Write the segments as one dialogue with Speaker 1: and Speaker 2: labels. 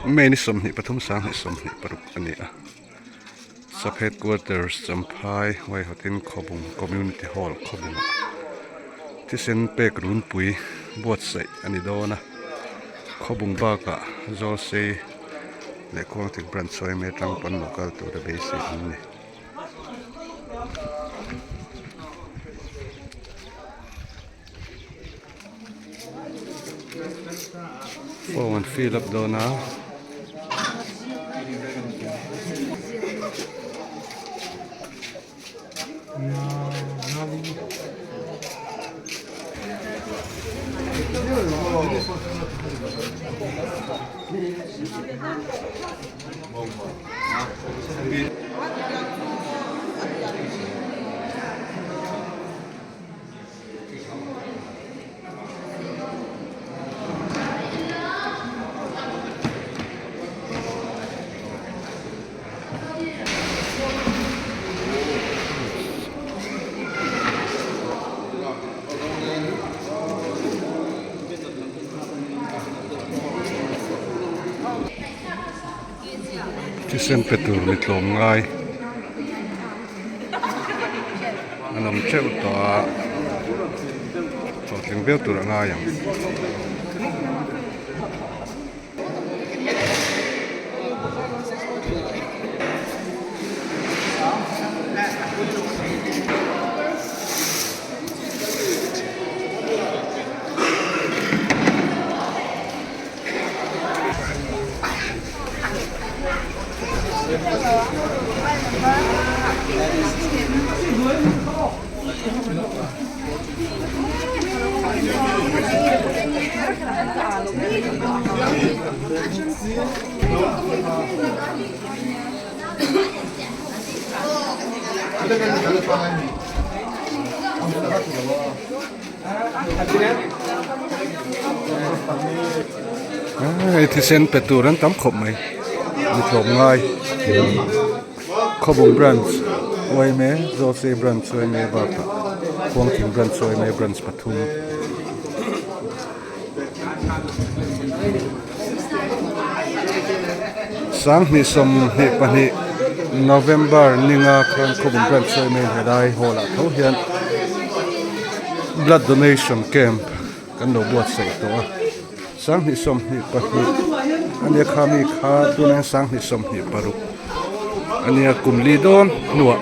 Speaker 1: May ni 23 2026 a ni a sub headquarters Champhai huaihawtin Khawbung Community Hall Khawbung ah thisen pek runpui buatsaih a ni dawn a Khawbung bakah Zawlsei leh Khuangthing branch sawi mai atang pawn lo kal tur a beisei an ni. Form an fill up dawn a. Thisen pe tur mi tlawm ngai an awm teuh tawh a hlawhtling viau tur a ngai ang. Hei thisen pe tur an tam khawp mai mi tlawm ngai Khawbung branch uaime Zawlsei branch uaime bakah Khuangthing branch uaime branch pathum. 2022 November ninga khan Khawbung branch uaime helai hall ah tho hian blood donation camp kan lo buatsaih tawh a 2022 ania kha mi kha tunah hian 2026 ania kum li dawn hnuah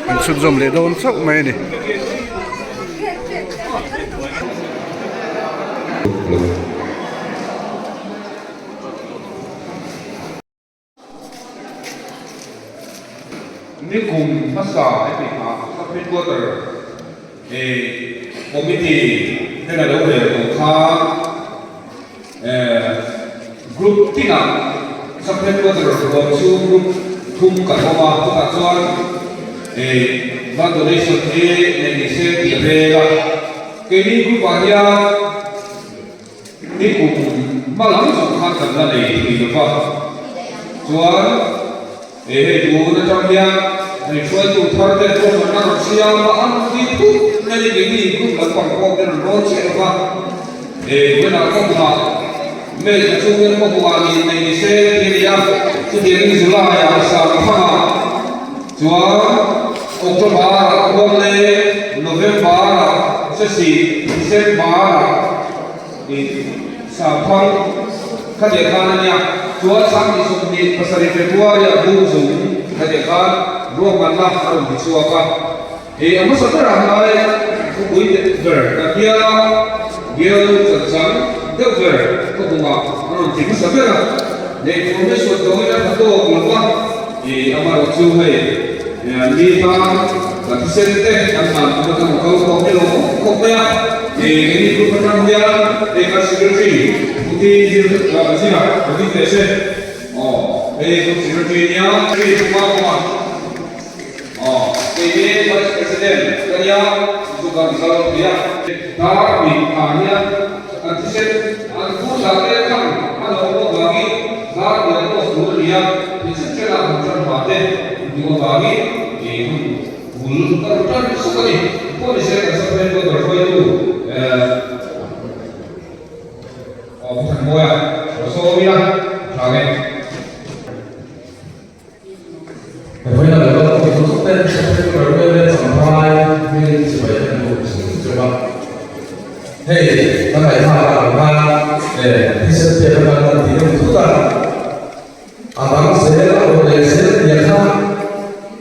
Speaker 1: an chhunzawm leh dawn chauh mai a ni.
Speaker 2: Nikum hmasa heti ah Sub Headquarter Committee ten a lo rel tawh kha Group tinah Sub Headquarter huam chhung group thum kan awm a, chutah chuan blood donation hi neih ni se tih a rel a, keini group ah hian Ni kum hma lam zawng khan kan la nei thei lo va, chuan he hei tun atang hian hei hruaitu thar te ruahmanna rawn siam a, an rawn ti phut mai a ni keini group lampang pawh te rawn rawn chiah lo va, he vawiinah ka hmuhah May thla chhungin ka hmuhah ni nei ni se ti a ni a, chutiangin July-ah Sangthangah chuan October-ah Khuangleng, November-ah Sesih, December-ah I Sangthang kha tih khan a nia, chuan 2027 February ah Bungzung kha tih khan ruahmanna a rawn ti chhuak a. I a hmasa berah hnai khawpui ber kan bial a, bial chanchang deuh ber khawbungah a rawn ti hmasa ber a. Nei information dawngin a tha tawk lo va, i amaherawh chu hei mi tan kan thisen te kan hlan tum atang a kal khawp hi lo awm khawp mai a. I keini group atang hian hei kan secretary Puti Zira ka ding teh se aw hei group secretary nia hei Puma Puma aw kei hi vice president ka nia chu kan kal thei a. Dar mit ah hian Kan thisen an phur dah te khan a lo awm avangin dar diagnose tur a ni a, mi chen chenah han tan hma te duh avangin i hun bul ka rawn tan suk a ni. Pawh ni se kan sub headquarter hruaitu Pu Thanmawia rawn sawi. Hei ka ngaihthlak ah ang khan thisen pek atang khan tih deuh thut a, a dang zel a rawn leh zel tia kha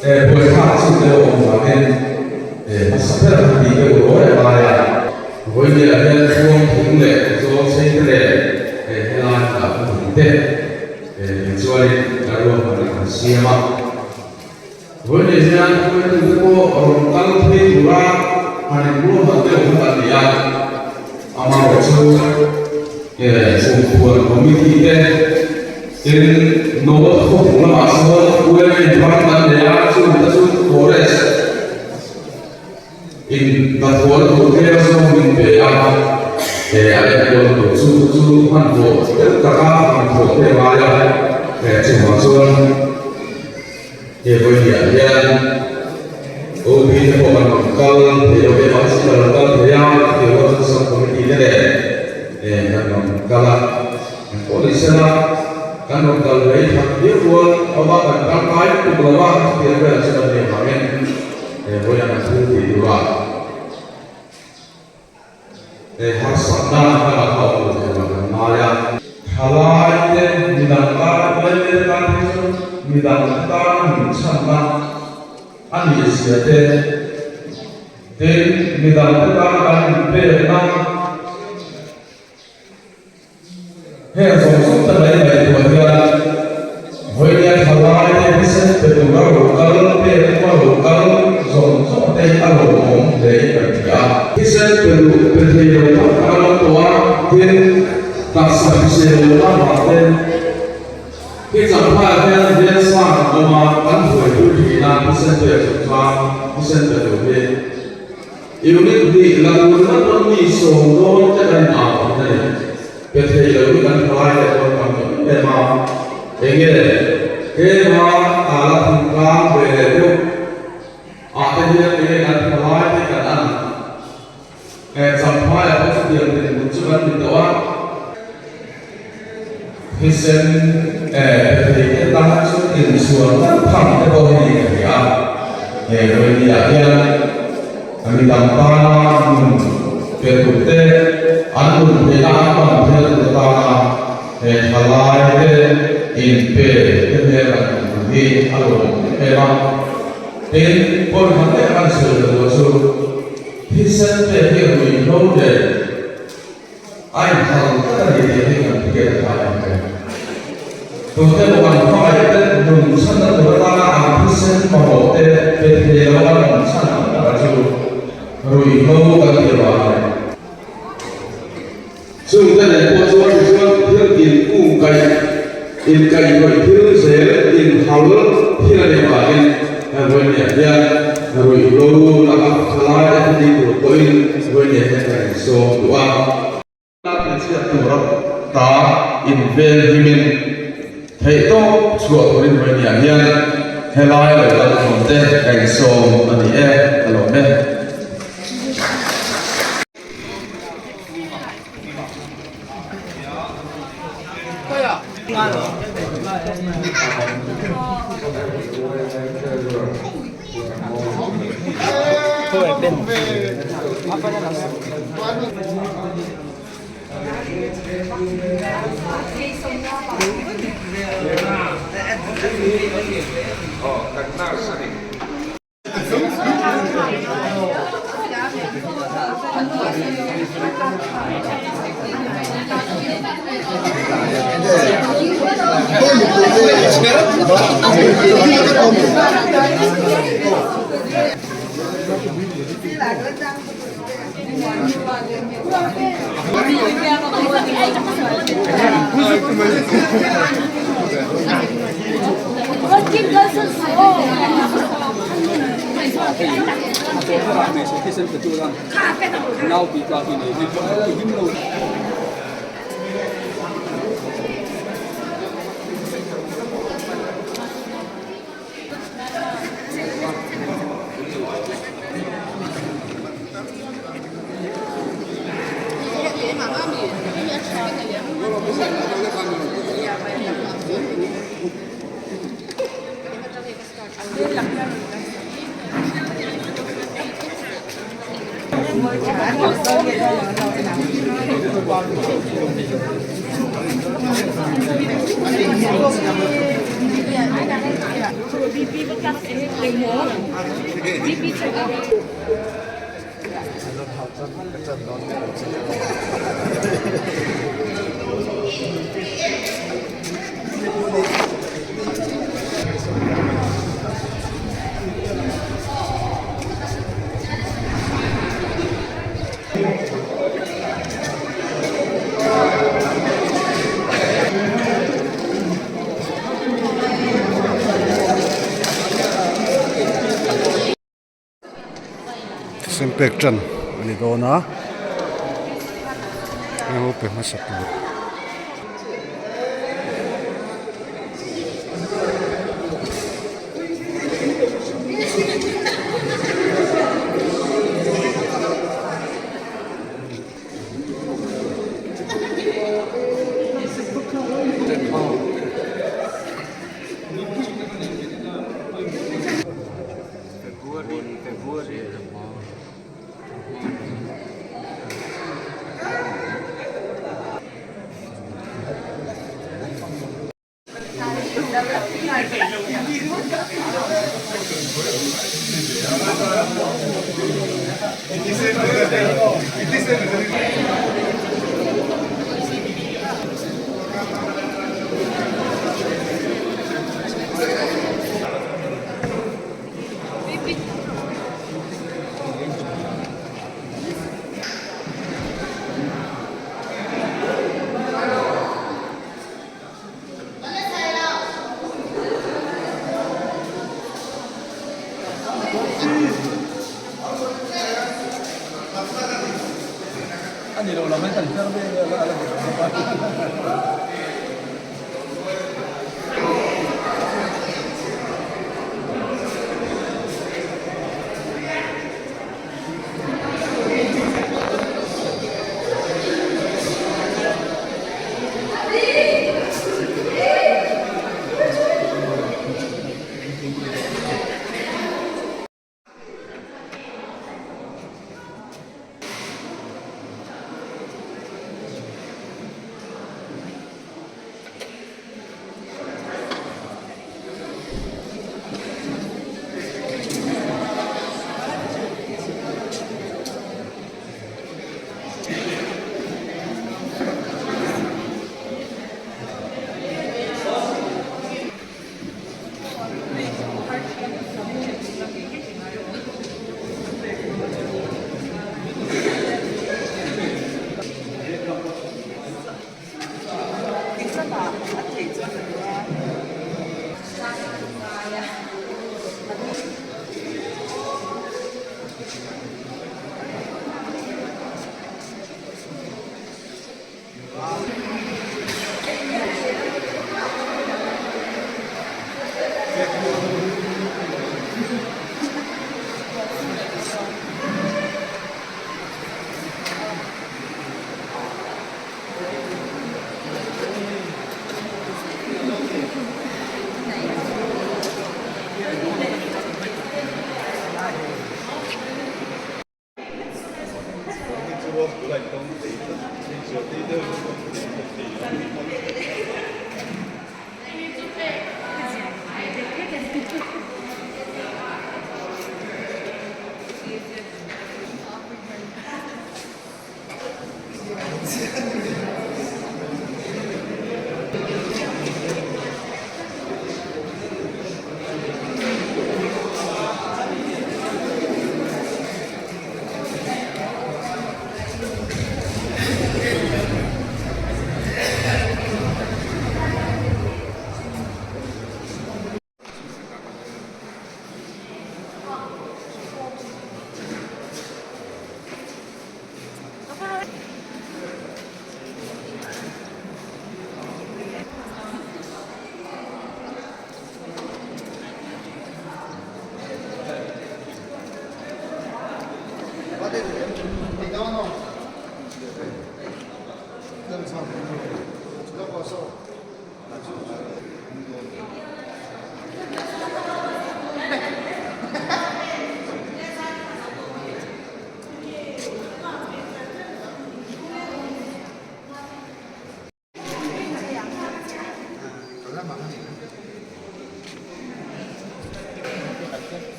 Speaker 2: buaithlak chu deuh awm vangin hmasa ber kha tih deuh rawi a ngai a. Vawinia hian khuang thing leh zawng chei te leh helai hmunah ka hmu te chuanin ka ruahman a kan siam a. Vawinia hian hruaitute pawh rawn kal phei tura han inruahman deuh kha kan ni a, amaherawhchu chhungkhuan committee te tin North khawpui lamah chuan UMA ram kan nei a, chungte chu forest In hnathawh tur te a zawng min pe a, he a enkawl tur chu chu hmanhmawh deuh taka hmanhmawh te a ngai a, he chungah chuan he vawiah hian OB te pawh kan rawn kal thei lo em a, kan rawn kal thei a, chutiang rual chuan sub committee te nen kan rawn kal a, engpawh ni sela kan rawn kal mai that viau rual awm a, kan kal ngai lutuk lo a, chutiang velah chuan an ni avangin. He vawiin a thil tih turah he harsatna ka laka awm lo thei lo kan ngai a. Thalai te midang tan uaime te tan phei chuan midang te tana min chhanna a nih zia te, tin midang te tana kan inpekna, Heng zawng zawng te mai ngaihtuah hian vawinia thalai te thisen pe tura lo kal pek kuma lo kal zawng zawng te hi a lawmawm hle in kan hria a. Thisen pe duh pe thei lo tak tak an awm tawh a, tin taksa hrisel lo tak vang ten hi Champhaiah hian veng sang an awm a, kan buaipui thin a, thisen pek chungchang thisen pe tur hi. Unit hnih la tur ngat rawn mi sawm dawn te kan inah thin a ni. Pe thei lo hi kan thalai leh dawn tam tawh em em a. Enge tlema a la thingtlang ve leh deuh ah te hian enge kan thalai te kan an Champhai ah pawh chutiang dinhmun chu kan ni tawh a. Thisen pe thei te tan chu inchhuan ngat tham te pawh hi ka hria a, he Vawinia hian mi dang tana nun pe tur te, an nun theihna an hman theihna tur atana he thalai te inpe te hmel kan hmuh tur hi a lawmawm em em a. Tin, pawn khat leh kan sawi lo tur chu thisen pek hi ruihhlo leh A inhal tlat a ni tih hi kan hriat a tlai ang e. Tute pawh an hmangaih te nun chhanna tur atana an thisen mamawh te pe thei lo an awm chhan ang taka chu ruihhlo kan ti vang a ni. Chungte nen pawh chuan tichuan thil inkung kaih, inkaihhnawih thil zel inhal thil a nih avangin Vawinia hian ruihhlo laka thalai te thil tur pawhin Vawinia hian kan insawm duh a. Hmeichhia tura ta invel himin theihtawp chhuah turin Vawinia hian helai lo kal khawm te ka insawm a ni e, ka lawm e.
Speaker 1: Thisen pek tan a ni dawn a eng pe hmasa tur.